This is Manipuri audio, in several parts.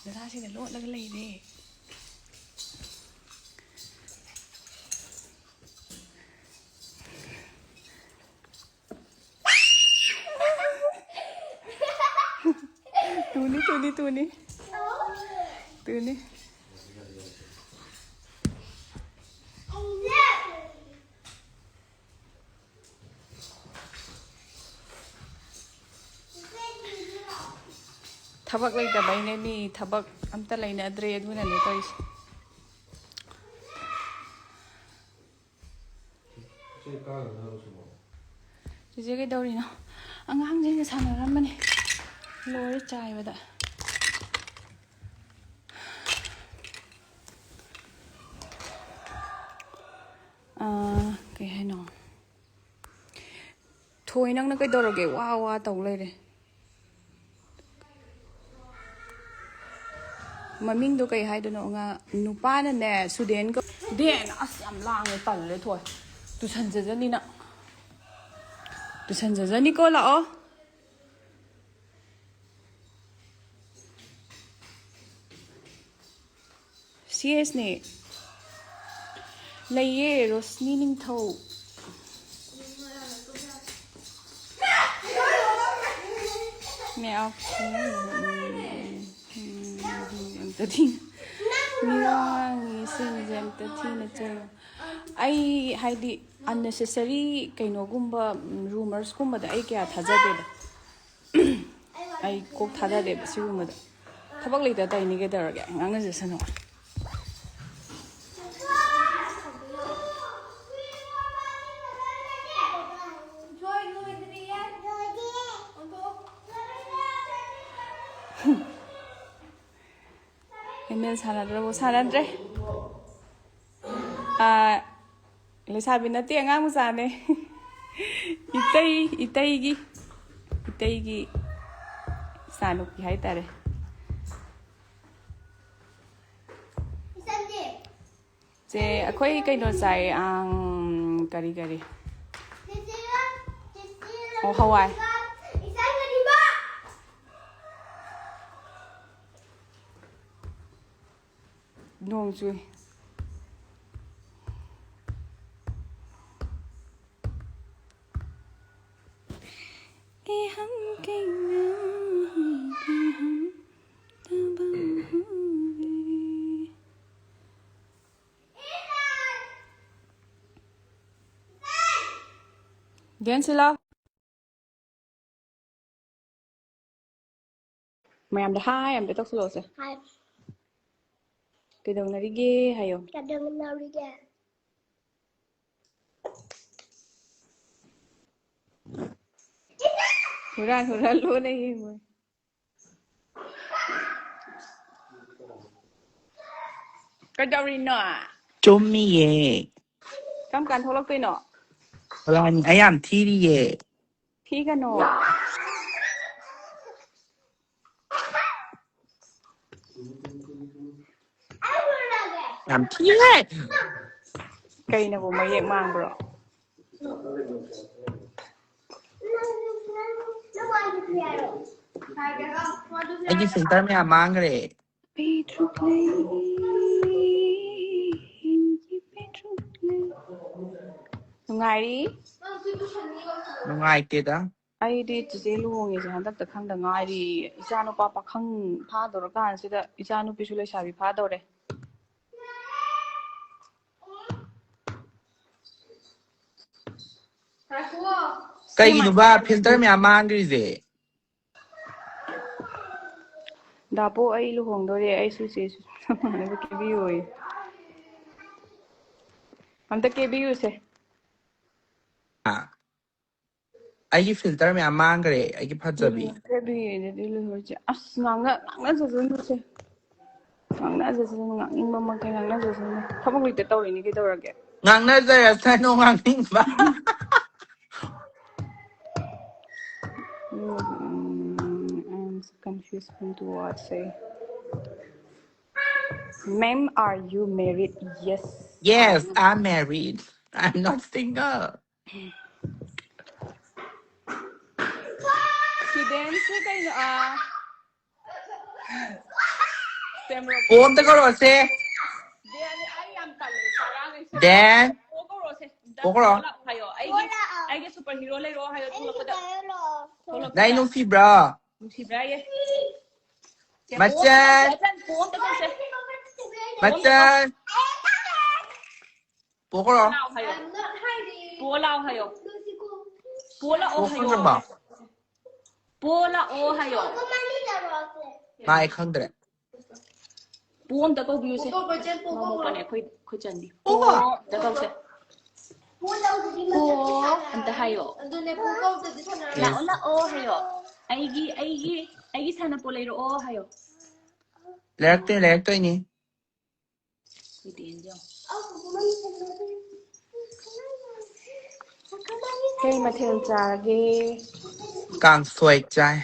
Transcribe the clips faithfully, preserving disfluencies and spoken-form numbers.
ꯗꯗꯥꯁꯤꯅ ꯂꯣꯠꯂꯒ ꯂꯩꯔꯦ꯫ ꯇꯨꯅꯤ, ꯇꯨꯅꯤ, ꯇꯨꯅꯤ꯫ ꯇꯨꯅꯤ꯫ ꯊꯕꯛ ꯂꯩꯇꯕꯩꯅꯦ ꯃꯤ, ꯊꯕꯛ ꯑꯝꯇ ꯂꯩꯅꯗ꯭ꯔꯦ, ꯑꯗꯨꯅꯅꯦ ꯇꯧꯔꯤꯁꯦ꯫ ꯆꯤꯆꯦ ꯀꯩꯗꯧꯔꯤꯅꯣ? ꯑꯉꯥꯡꯁꯤꯡꯒ ꯁꯥꯟꯅꯔꯝꯕꯅꯦ, ꯂꯣꯏꯔꯦ ꯆꯥꯏꯕꯗ꯫ ꯑꯥ, ꯀꯩ ꯍꯥꯏꯅꯣ? ꯊꯣꯏ, ꯅꯪꯅ ꯀꯩꯗꯧꯔꯒꯦ? ꯋꯥ ꯋꯥ ꯇꯧ ꯂꯩꯔꯦ꯫ ꯃꯃꯤꯡꯗꯣ ꯀꯩ ꯍꯥꯏꯗꯣꯏꯅꯣ? ꯑꯉꯥꯡ ꯅꯨꯄꯥꯅꯅꯦ, ꯁꯨꯗꯦꯟ ꯀꯧ-, ꯁꯨꯗꯦꯟ, ꯑꯁ, ꯌꯥꯝ ꯂꯥꯡꯉꯦ, ꯇꯜꯂꯦ꯫ ꯊꯣꯏ, ꯇꯨꯁꯟꯖꯖꯅꯤ ꯅꯪ꯫ ꯇꯨꯁꯟꯖꯖꯅꯤꯀꯣ, ꯂꯥꯛꯑꯣ꯫ ꯁꯤ ꯑꯦꯁꯅꯦ꯫ ꯂꯩꯌꯦ, ꯔꯣꯁꯅꯤ ꯅꯤꯡꯊꯧ꯫ ꯃꯌꯥꯝ꯫ ꯑꯝꯇ ꯊꯤ-, ꯃꯤꯋꯥ ꯉꯥꯡꯉꯤ, ꯁꯤꯡꯁꯦ ꯑꯝꯇ ꯊꯤꯅ ꯆꯩꯌꯨ꯫ ꯑꯩ, ꯍꯥꯏꯗꯤ, unnecessary ꯀꯩꯅꯣꯒꯨꯝꯕ, rumours ꯀꯨꯝꯕꯗ ꯑꯩ ꯀꯌꯥ ꯊꯥꯖꯗꯦꯕ꯫ ꯑꯩ ꯀꯣꯛ ꯊꯥꯗꯗꯦꯕ ꯁꯤꯒꯨꯝꯕꯗ꯫ ꯊꯕꯛ ꯂꯩꯇ ꯇꯧꯔꯤꯅꯤ, ꯀꯩꯗꯧꯔꯒꯦ? ꯉꯥꯡꯅꯖꯁꯅꯨ꯫ ꯑꯦꯝ ꯑꯦꯜ ꯁꯥꯟꯅꯗ꯭ꯔꯕꯣ? ꯁꯥꯟꯅꯗ꯭ꯔꯦ꯫ ꯑꯥ, ꯂꯩꯁꯥꯕꯤ ꯅꯠꯇꯦ, ꯑꯉꯥꯡ ꯃꯆꯥꯅꯦ꯫ ꯏꯇꯩ, ꯏꯇꯩꯒꯤ, ꯏꯇꯩꯒꯤ ꯏꯆꯥꯅꯨꯄꯤ ꯍꯥꯏꯇꯥꯔꯦ꯫ ꯆꯦ, ꯑꯩꯈꯣꯏ ꯀꯩꯅꯣ ꯆꯥꯏ, ꯑꯪ, ꯀꯔꯤ, ꯀꯔꯤ? ꯑꯣ, ꯍꯋꯥꯏ꯫ ꯅꯣꯡ ꯆꯨꯏ꯫ ꯑꯦ ꯍꯝ ꯀꯩꯅ ꯍꯤ ꯀꯩ ꯍꯝ ꯇꯕ ꯍꯨꯏ꯫ ꯒꯦꯟꯁꯤꯂꯥ꯫ ꯃꯌꯥꯝꯗ ꯍꯥꯏ ꯑꯝꯇ ꯇꯧꯁꯜꯂꯛꯑꯣꯁꯦ꯫ ꯍꯥꯏ꯫ ꯀꯩꯗꯧꯅꯔꯤꯒꯦ ꯍꯥꯏꯌꯣ꯫ ꯀꯩꯗꯧꯅꯔꯤꯒꯦ? ꯍꯨꯔꯥꯟ ꯍꯨꯔꯥꯟ ꯂꯣꯟꯅ ꯌꯦꯡꯉꯣꯏ꯫ ꯀꯩꯗꯧꯔꯤꯅꯣ? ꯆꯨꯝꯃꯤꯌꯦ꯫ ꯀꯔꯝ ꯀꯥꯟ ꯊꯣꯛꯂꯛꯇꯣꯏꯅꯣ? ꯍꯣꯂꯥꯅꯤ, ꯑꯩ ꯌꯥꯝ ꯊꯤꯔꯤꯌꯦ꯫ ꯊꯤꯒꯅꯣ꯫ ꯌꯥꯝ ꯊꯤꯍꯦ꯫ ꯀꯩꯅꯕꯨ ꯃꯌꯦꯛ ꯃꯥꯡꯕ꯭ꯔꯣ? ꯑꯩꯒꯤ ꯐꯤꯜꯇꯔ ꯃꯌꯥꯝ ꯃꯥꯡꯈ꯭ꯔꯦ꯫ ꯄꯦꯇ꯭ꯔꯨꯛ ꯂꯩ, ꯄꯦꯇ꯭ꯔꯨꯛ ꯂꯩ꯫ ꯅꯨꯡꯉꯥꯏꯔꯤ? ꯅꯨꯡꯉꯥꯏꯇꯦꯗ꯫ ꯑꯩꯗꯤ ꯆꯤꯆꯦ ꯂꯨꯍꯣꯡꯉꯦꯁꯦ ꯍꯟꯗꯛꯇ ꯈꯪꯗ ꯉꯥꯏꯔꯤ꯫ ꯏꯆꯥꯅꯨꯄꯥ ꯄꯥꯈꯪ ꯐꯥꯗꯧꯔꯀꯥꯟꯁꯤꯗ ꯏꯆꯥꯅꯨꯄꯤꯁꯨ ꯂꯩꯁꯥꯕꯤ ꯐꯥꯗꯧꯔꯦ꯫ ꯀꯩꯒꯤꯅꯣꯕ ꯐꯤꯜꯇꯔ ꯃꯌꯥꯝ ꯃꯥꯡꯈ꯭ꯔꯤꯁꯦ? ꯗꯥꯄꯨ, ꯑꯩ ꯂꯨꯍꯣꯡꯗꯣꯔꯦ, ꯑꯩꯁꯨ ꯆꯦꯁꯨ ꯆꯞ ꯃꯥꯟꯅꯅꯕ ꯀꯦꯕꯤꯌꯣꯌꯦ꯫ ꯑꯝꯇ ꯀꯦꯕꯤꯌꯨꯁꯦ꯫ ꯑꯥ, ꯑꯩꯒꯤ ꯐꯤꯜꯇꯔ ꯃꯌꯥꯝ ꯃꯥꯡꯈ꯭ꯔꯦ, ꯑꯩꯒꯤ ꯐꯖꯕꯤ꯫ ꯎꯝ, ꯀꯦꯕꯤꯌꯦ, ꯑꯗꯨꯗꯤ ꯂꯨꯍꯣꯡꯁꯦ꯫ ꯑꯁ, ꯉꯥꯡꯅ-, ꯉꯥꯡꯅꯖꯁꯅꯨꯁꯦ꯫ ꯉꯥꯡꯅꯖꯁꯅꯨ, ꯉꯥꯡꯅꯤꯡꯕꯃꯛꯇꯤ ꯉꯥꯡꯅꯖꯁꯅꯨ꯫ ꯊꯕꯛ ꯂꯩꯇ ꯇꯧꯔꯤꯅꯤ, ꯀꯩꯗꯧꯔꯒꯦ? ꯉꯥꯡꯅꯖꯔꯁꯅꯨ, ꯉꯥꯡꯅꯤꯡꯕ꯫ Mm, I'm so confused on to what say. Ma'am, are you married? Yes, I Yes, am. I'm married. I'm not single. Students ꯁꯦ ꯀꯩꯅꯣ? ꯑꯥ, ꯁꯦꯝꯔꯣ꯫ ꯑꯣ, ꯑꯝꯇ ꯀꯧꯔꯛꯑꯣꯁꯦ꯫ Then, ꯄꯣ ꯀꯧꯔꯣꯁꯦ꯫ ꯑꯝꯇ ꯄꯣ ꯀꯧꯔꯣ꯫ ꯄꯣ ꯂꯥꯛꯑꯣ ꯍꯥꯏꯌꯣ꯫ ꯑꯩꯒꯤ ꯑꯩꯒꯤ ꯁꯨꯄꯔ ꯍꯤꯔꯣ ꯂꯩꯔꯛꯑꯣ ꯍꯥꯏꯌꯣ꯫ ꯊꯣꯛꯂꯛꯄꯗ꯫ ꯊꯣꯛꯂꯛꯄꯗ꯫ ꯅꯪ ꯅꯨꯡꯁꯤꯕ꯭ꯔꯣ? ꯅꯨꯡꯁꯤꯕ꯭ꯔꯥꯌꯦ? ꯃꯆꯟ꯫ ꯃꯆꯟ, ꯄꯣ ꯑꯝꯇ ꯀꯧꯁꯦ꯫ ꯃꯆꯟ꯫ ꯄꯣ ꯀꯧꯔꯣ꯫ ꯂꯥꯛꯑꯣ ꯍꯥꯏꯌꯣ꯫ ꯄꯣ ꯂꯥꯛꯑꯣ ꯍꯥꯏꯌꯣ꯫ ꯄꯣ ꯂꯥꯛꯑꯣ ꯄꯣ ꯍꯥꯏꯌꯣ꯫ ꯈꯪꯗ꯭ꯔꯕꯣ? ꯄꯣ ꯂꯥꯛꯑꯣ ꯍꯥꯏꯌꯣ꯫ ꯃꯥ ꯑꯩ ꯈꯪꯗ꯭ꯔꯦ꯫ ꯄꯣ ꯑꯝꯇ ꯀꯧꯕꯤꯌꯨꯁꯦ꯫ ꯃꯃꯣꯄꯅꯦ ꯑꯩꯈꯣꯏ ꯑꯩꯈꯣꯏ ꯆꯟꯗꯤ꯫ ꯄꯣ꯫ ꯑꯝꯇ ꯀꯧꯁꯦ꯫ ꯄꯣ ꯑꯝꯇ ꯍꯥꯏꯌꯣ꯫ ꯂꯥꯛꯑꯣ ꯂꯥꯛꯑꯣ ꯍꯥꯏꯌꯣ꯫ ꯑꯩꯒꯤ ꯑꯩꯒꯤ ꯑꯩꯒꯤ ꯁꯥꯟꯅꯄꯣ ꯂꯩꯔꯛꯑꯣ ꯍꯥꯏꯌꯣ꯫ ꯂꯩꯔꯛꯇꯣꯏ ꯂꯩꯔꯛꯇꯣꯏꯅꯤ꯫ ꯑꯩꯈꯣꯏꯗꯤ ꯌꯦꯟꯖꯥꯡ꯫ ꯀꯩ ꯃꯊꯦꯜ ꯆꯥꯒꯦ? ꯀꯥꯡꯁꯣꯏ ꯆꯥꯏ꯫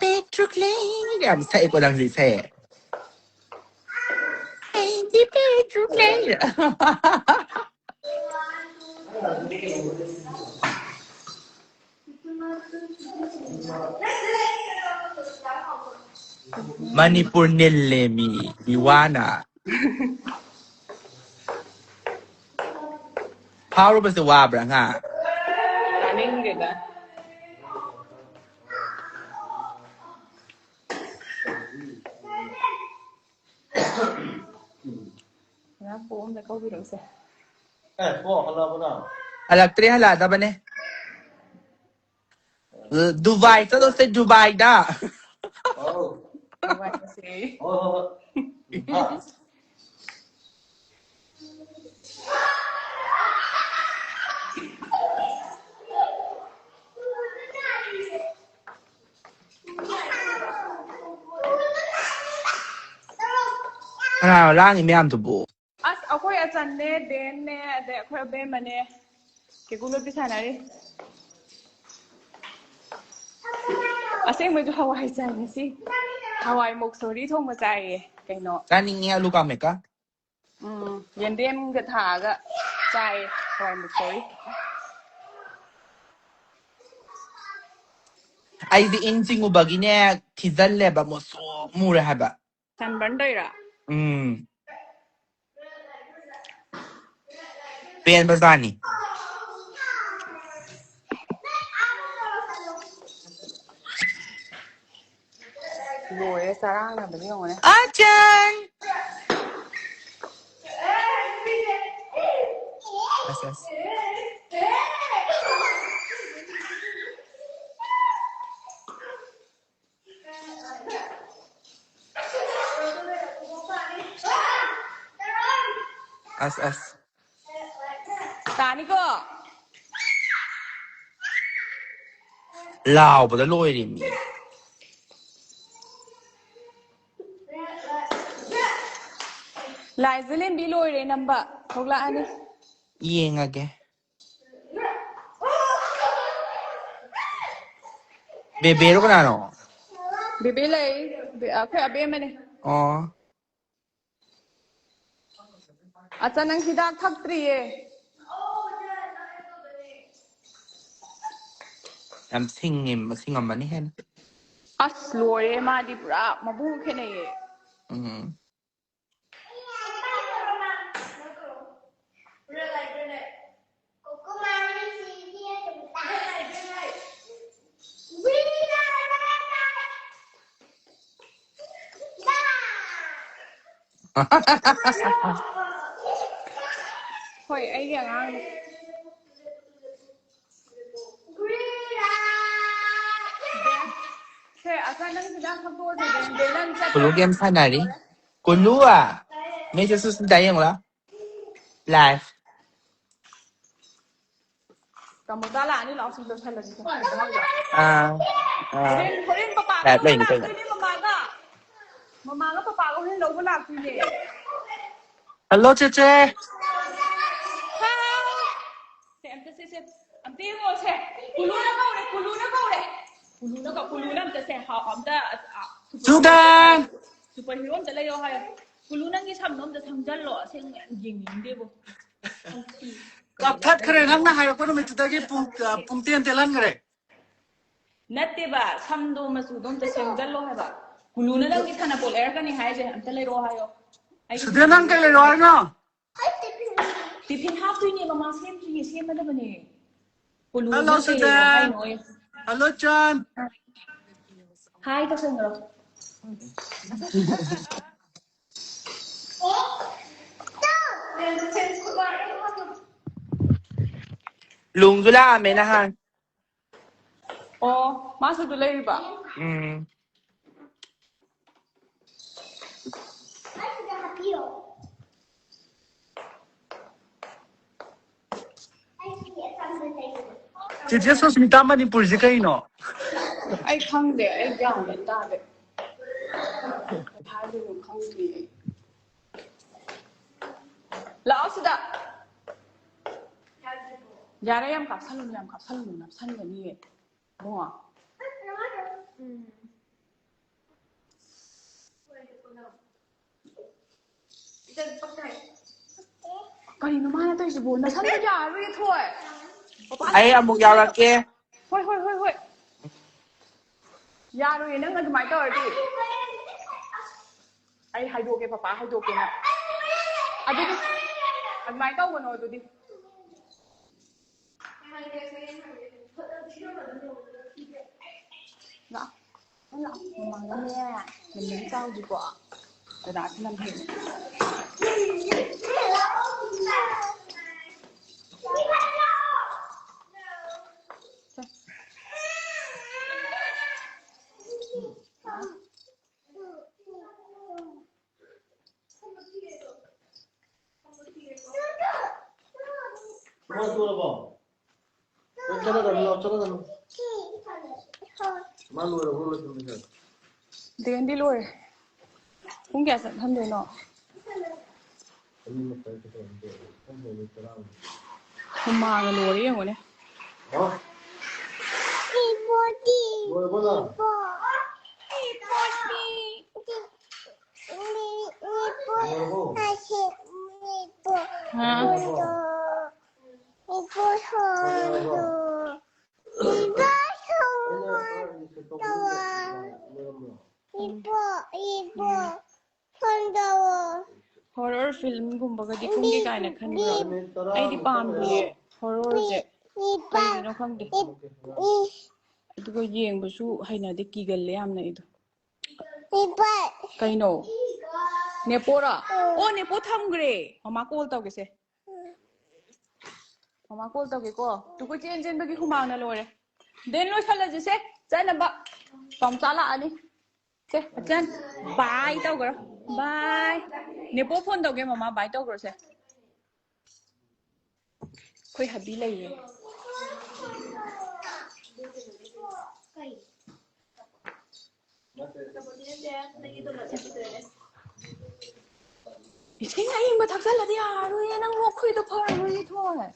ꯄꯤꯛꯇ꯭ꯔꯨ ꯀ꯭ꯂꯤꯡ ꯌꯥꯝ ꯁꯛꯑꯦꯀꯣ ꯅꯪꯁꯨ ꯏꯁꯩ꯫ ꯑꯩꯗꯤ ꯄꯤꯛꯇ꯭ꯔꯨ ꯀ꯭ꯂꯤꯡ꯫ ꯃꯅꯤꯄꯨꯔ ꯅꯤꯜꯂꯦꯃꯤ ꯃꯤꯋꯥꯅ꯫ ꯐꯥꯎꯔꯨꯕꯁꯦ ꯋꯥꯕ꯭ꯔꯥ ꯉꯥ? ꯇꯥꯅꯤꯡꯗꯦꯗ꯫ ꯉꯥ ꯄꯣ ꯑꯝꯇ ꯀꯧꯕꯤꯔꯛꯎꯁꯦ꯫ ꯑꯦ, ꯄꯣ, ꯍꯜꯂꯛꯑꯕꯣ ꯅꯪ? ꯍꯜꯂꯛꯇ꯭ꯔꯤ, ꯍꯜꯂꯛꯑꯗꯕꯅꯦ꯫ ꯗꯨꯕꯥꯏ ꯆꯠꯂꯨꯁꯦ, ꯗꯨꯕꯥꯏꯗ꯫ ꯑꯧ꯫ ꯅꯨꯡꯉꯥꯏꯔꯁꯦ꯫ ꯍꯣꯏ, ꯍꯣꯏ, ꯍꯣꯏ꯫ ꯍꯥ? ꯀꯅꯥꯅꯣ ꯂꯥꯡꯉꯤ ꯃꯌꯥꯝꯗꯨꯕꯨ? ꯑꯁ, ꯑꯩꯈꯣꯏ ꯑꯆꯟꯅꯦ, ꯗꯦꯟꯅꯦ, ꯑꯗꯩ ꯑꯩꯈꯣꯏ ꯑꯕꯦꯝꯃꯅꯦ꯫ ꯀꯦꯀꯨ ꯂꯣꯠꯄꯤ ꯁꯥꯟꯅꯔꯤ꯫ ꯑꯁꯦꯡꯕꯩꯁꯨ ꯍꯋꯥꯏ ꯆꯥꯏ ꯉꯁꯤ꯫ ꯍꯋꯥꯏ ꯃꯨꯛꯁꯣꯔꯤ ꯊꯣꯡꯕ ꯆꯥꯏꯌꯦ꯫ ꯀꯩꯅꯣ? ꯆꯥꯅꯤꯡꯉꯤ ꯑꯂꯨ ꯀꯥꯡꯃꯦꯠꯀ꯫ ꯎꯝ, ꯌꯦꯟꯗꯦꯝꯒ ꯊꯥꯛꯑꯒ ꯆꯥꯏꯌꯦ ꯍꯋꯥꯏ ꯃꯨꯛꯁꯣꯔꯤ꯫ ꯑꯩꯗꯤ ꯏꯟ ꯆꯤꯡꯉꯨꯕꯒꯤꯅꯦ ꯊꯤꯖꯜꯂꯦꯕ, ꯃꯨꯁꯨꯛ ꯃꯨꯔꯦ ꯍꯥꯏꯕ꯫ ꯁꯟꯕꯔꯟ ꯇꯧꯔꯤꯔꯥ? ꯎꯝ꯫ ꯄꯦꯟꯕꯖꯥꯠꯅꯤ꯫ ꯂꯣꯏꯔꯦ ꯆꯔꯥꯡꯅꯕꯗꯤ ꯌꯦꯡꯉꯨꯅꯦ꯫ ꯑꯆꯟ! ꯑꯁ, ꯑꯁ꯫ ꯑꯁ, ꯑꯁ꯫ ꯇꯥꯅꯤꯀꯣ꯫ ꯂꯥꯎꯕꯗ ꯂꯣꯏꯔꯦ ꯃꯤ꯫ ꯂꯥꯏꯖ ꯂꯦꯝꯕꯤ ꯂꯣꯏꯔꯦ ꯅꯝꯕ꯫ ꯊꯣꯛꯂꯛꯑꯅꯤ꯫ ꯌꯦꯡꯉꯒꯦ꯫ ꯕꯦꯕꯦꯔꯣ ꯀꯅꯥꯅꯣ? ꯕꯦꯕꯦ ꯂꯩ꯫ ꯕꯦ-, ꯑꯩꯈꯣꯏ ꯑꯕꯦꯝꯃꯅꯦ꯫ ꯑꯣ꯫ ꯑꯆꯥ, ꯅꯪ ꯍꯤꯗꯥꯛ ꯊꯛꯇ꯭ꯔꯤꯌꯦ꯫ ꯌꯥꯝ ꯁꯤꯡꯉꯦ, ꯁꯤꯡꯉꯝꯃꯅꯤ ꯍꯦꯟꯅ꯫ ꯑꯁ, ꯂꯣꯏꯔꯦ, ꯃꯥꯗꯤ ꯄꯨꯔꯥ ꯃꯕꯨꯛ ꯈꯦꯠꯅꯩꯌꯦ꯫ ꯎꯝ꯫ ꯍꯣꯏ, ꯑꯩꯒꯤ ꯑꯉꯥꯡꯅꯦ꯫ ꯁꯦ, ꯑꯆꯥ, ꯅꯪ ꯍꯤꯗꯥꯛ ꯊꯛꯇꯣꯛꯑꯁꯦ, ꯕꯦ-, ꯕꯦꯂꯟ ꯆꯠꯇ꯭ꯔꯦ꯫ ꯀꯨꯂꯨ ꯒꯦꯝ ꯁꯥꯟꯅꯔꯤ꯫ ꯀꯨꯂꯨ! ꯃꯤꯁꯦ ꯁꯨꯁꯃꯤꯇꯥ ꯌꯦꯡꯉꯨꯂꯥ꯫ ꯂꯥꯏꯐ꯫ ꯇꯥꯃꯣ ꯆꯥ ꯂꯥꯛꯑꯅꯤ, ꯂꯥꯛꯑꯣ, ꯁꯤ ꯂꯣꯏꯁꯜꯂꯁꯤ꯫ ꯑꯥ, ꯑꯥ꯫ ꯍꯣꯔꯦꯟ, ꯍꯣꯔꯦꯟ ꯄꯄꯥꯒ ꯂꯥꯏꯐ ꯂꯧꯕ ꯂꯩꯅꯤ ꯀꯩꯅꯣ꯫ ꯂꯥꯛꯇꯣꯏꯅꯦ, ꯃꯃꯥꯒ꯫ ꯃꯃꯥꯒ ꯄꯄꯥꯒ ꯍꯣꯔꯦꯟ ꯂꯧꯕ ꯂꯥꯛꯇꯣꯏꯅꯦ꯫ ꯍꯜꯂꯣ, ꯆꯦꯆꯦ꯫ ꯁꯦ, ꯑꯝꯇ ꯁꯦ, ꯁꯦ, ꯑꯝꯇ ꯌꯦꯡꯉꯣ, ꯁꯦ꯫ ꯀꯨꯂꯨꯅ ꯀꯧꯔꯦ, ꯀꯨꯂꯨꯅ ꯀꯧꯔꯦ꯫ ꯀꯨꯂꯨꯅ ꯀꯧ-, ꯀꯨꯂꯨꯅ ꯑꯝꯇ ꯁꯦ, ꯍꯥꯎ, ꯑꯝꯇ, ꯑ, ꯑ, ꯁꯨꯄꯔ ꯍꯤꯔꯣ ꯑꯝꯇ ꯂꯩꯌꯣ ꯍꯥꯏꯌꯣ꯫ ꯁꯨꯄꯔ ꯍꯤꯔꯣ ꯑꯝꯇ ꯂꯩꯌꯣ ꯍꯥꯏꯌꯣ꯫ ꯀꯨꯂꯨ, ꯅꯪꯒꯤ ꯁꯝꯗꯣ ꯑꯝꯇ ꯁꯪꯖꯜꯂꯣ, ꯑꯁꯦꯡꯕ ꯌꯥꯝ ꯌꯦꯡꯅꯤꯡꯗꯦꯕꯣ꯫ ꯀꯛꯊꯠꯈ꯭ꯔꯦ, ꯅꯪꯅ ꯍꯥꯏꯔꯛꯄ ꯅꯨꯃꯤꯠꯇꯨꯗꯒꯤ ꯄꯨꯡ, ꯑ, ꯄꯨꯡ ꯇꯦꯟ ꯇꯦꯜꯍꯟꯈ꯭ꯔꯦ꯫ ꯅꯠꯇꯦꯕ, ꯁꯝꯗꯣ ꯃꯆꯨꯗꯣ ꯑꯝꯇ ꯁꯪꯖꯜꯂꯣ ꯍꯥꯏꯕ꯫ ꯀꯨꯂꯨꯅ ꯅꯪꯒꯤ ꯁꯥꯟꯅꯄꯣꯠ ꯂꯩꯔꯛꯀꯅꯤ ꯍꯥꯏꯁꯦ, ꯑꯝꯇ ꯂꯩꯔꯛꯑꯣ ꯍꯥꯏꯌꯣ꯫ ꯑꯩꯒꯤ ꯁꯤꯗ ꯅꯪ ꯀꯩ ꯂꯩꯔꯣ ꯍꯥꯏꯅꯣ? ꯇꯤꯐꯤꯟ ꯍꯥꯞꯇꯣꯏꯅꯦ, ꯃꯃꯥ ꯁꯦꯝꯗ꯭ꯔꯤꯌꯦ, ꯁꯦꯝꯃꯗꯕꯅꯦ꯫ ꯀꯨꯂꯨꯅ Hello, ꯀꯩ ꯂꯩꯔꯛꯑꯣ ꯁꯤꯗ꯫ ꯍꯥꯏꯅꯣ ꯑꯩ? Hello, ꯆꯥꯟ꯫ ꯍꯥꯏ ꯇꯧꯁꯟꯈ꯭ꯔꯣ꯫ ꯂꯨꯡꯁꯨ ꯂꯥꯛꯑꯝꯃꯦ ꯅꯍꯥꯟ꯫ ꯑꯣ, ꯃꯥꯁꯨ ꯑꯗꯨ ꯂꯩꯔꯤꯕ? ꯎꯝ꯫ ꯆꯤꯆꯦ ꯁꯨꯁꯃꯤꯇꯥ, ꯃꯅꯤꯄꯨꯔꯁꯤ ꯀꯩꯅꯣ? ꯑꯩ ꯈꯪꯗꯦ, ꯑꯩ ꯒ꯭ꯌꯥꯟ ꯑꯃ ꯇꯥꯗꯦ꯫ ꯀꯩ ꯍꯥꯏꯗꯣꯏꯅꯣ ꯈꯪꯗꯦ ꯑꯩ꯫ ꯂꯥꯛꯑꯣ ꯁꯤꯗ꯫ ꯌꯥꯔꯦ, ꯌꯥꯝ ꯀꯥꯞꯁꯜꯂꯨꯅꯨ, ꯌꯥꯝ ꯀꯥꯞꯁꯜꯂꯨꯅꯨ, ꯅꯞꯁꯟꯒꯅꯤꯌꯦ꯫ ꯏꯕꯨꯡꯉꯣ꯫ ꯀꯔꯤꯅꯣ ꯃꯥꯅ ꯇꯧꯔꯤꯁꯤꯕꯣ? ꯅꯁꯝꯗꯣ ꯌꯥꯔꯔꯣꯏꯌꯦ, ꯊꯣꯏ꯫ ꯃꯄꯥꯟ ꯑꯩ ꯑꯃꯨꯛ ꯌꯥꯎꯔꯛꯀꯦ꯫ ꯍꯣꯏ, ꯍꯣꯏ, ꯍꯣꯏ, ꯍꯣꯏ꯫ ꯌꯥꯔꯣꯏꯌꯦ, ꯅꯪ ꯑꯗꯨꯃꯥꯏꯅ ꯇꯧꯔꯗꯤ꯫ ꯑꯩ ꯍꯥꯏꯗꯣꯛꯀꯦ, ꯄꯄꯥ ꯍꯥꯏꯗꯣꯛꯀꯦ ꯅꯪ꯫ ꯑꯗꯨꯗꯤ ꯑꯗꯨꯃꯥꯏꯅ ꯇꯧꯒꯅꯣ ꯑꯗꯨꯗꯤ꯫ ꯂꯥꯛꯑꯣ꯫ ꯃꯃꯥꯡꯗꯅꯦ ꯂꯝꯗꯒꯤ ꯆꯥꯎꯗ꯭ꯔꯤꯀꯣ꯫ ꯗꯗꯥꯁꯤ ꯂꯝ ꯍꯦꯜꯂꯦ꯫ ꯆꯠꯂꯗꯕꯅꯤ, ꯂꯥꯛꯑꯣ, ꯆꯠꯂꯗꯕꯅꯤ꯫ ꯃꯥ ꯂꯣꯏꯔꯕ꯭ꯔꯣ, ꯂꯣꯏꯗ꯭ꯔꯤꯕ꯭ꯔꯣ? ꯗꯦꯟꯗꯤ ꯂꯣꯏꯔꯦ꯫ ꯄꯨꯡ ꯀꯌꯥ ꯆꯠꯍꯟꯗꯣꯏꯅꯣ? ꯑꯅꯤ ꯃꯈꯥꯏ ꯆꯠꯍꯟꯗꯣꯏꯅꯦ꯫ ꯄꯨꯡ ꯃꯔꯤ ꯇꯔꯥ꯫ ꯍꯨꯃꯥꯡꯅ ꯂꯣꯏꯔꯦ ꯌꯦꯡꯉꯨꯅꯦ꯫ ꯍꯥ? ꯂꯣꯏꯔꯕꯣ ꯅꯪ? ꯂꯣꯏꯔꯕꯣ? ꯍꯥ? ꯂꯣꯏꯔꯕꯣ? ꯂꯣꯏꯔꯕꯣ? ꯑꯩꯅ ꯉꯁꯥꯏ ꯇꯧꯕꯗꯣ ꯂꯣꯏꯔꯝꯕ꯭ꯔꯣ? ꯏꯕꯣ, ꯏꯕꯣ, ꯐꯣꯟ ꯇꯧꯑꯣ꯫ Horror filmꯒꯨꯝꯕꯒꯗꯤ ꯈꯪꯗꯦ ꯀꯥꯏꯅ ꯈꯟꯕ꯭ꯔꯣ? ꯑꯩꯗꯤ ꯄꯥꯝꯗꯤꯌꯦ horrorꯁꯦ꯫ ꯏꯕꯣ, ꯀꯩꯒꯤꯅꯣ ꯈꯪꯗꯦ꯫ ꯏ, ꯑꯗꯨꯒ ꯌꯦꯡꯕꯁꯨ ꯍꯩꯅꯗꯦ, ꯀꯤꯒꯜꯂꯦ ꯌꯥꯝꯅ ꯑꯩꯗꯣ꯫ ꯏꯕꯣ꯫ ꯀꯩꯅꯣ? ꯅꯦꯄꯣꯔꯣ? ꯑꯣ, ꯅꯦꯄꯣ ꯊꯝꯈ꯭ꯔꯦ꯫ ꯃꯃꯥ call ꯇꯧꯒꯦꯁꯦ꯫ ꯃꯃꯥ call ꯇꯧꯒꯦꯀꯣ꯫ ꯇꯨ ꯀꯣꯏꯆꯦꯟ ꯆꯦꯟꯕꯒꯤ ꯍꯨꯃꯥꯡꯅ ꯂꯣꯏꯔꯦ꯫ Then ꯂꯣꯏꯁꯜꯂꯁꯤꯁꯦ꯫ ꯆꯠꯅꯕ꯫ ꯄꯥꯝꯆꯥ ꯂꯥꯛꯑꯅꯤ꯫ ꯁꯦ, ꯑꯆꯟ, bye ꯇꯧꯈ꯭ꯔꯣ꯫ Bye꯫ ꯅꯦꯄꯣ phone ꯇꯧꯒꯦ, ꯃꯃꯥ bye ꯇꯧꯈ꯭ꯔꯣꯁꯦ꯫ ꯑꯩꯈꯣꯏ ꯍꯕꯤ ꯂꯩꯌꯦ꯫ ꯏꯁꯤꯡ ꯑꯏꯪꯕ ꯊꯛꯆꯜꯂꯗꯤ ꯌꯥꯔꯣꯏꯌꯦ, ꯅꯪ ꯂꯣꯛ ꯈꯨꯏꯗꯣ ꯐꯔꯔꯣꯏꯌꯦ, ꯊꯣꯏ꯫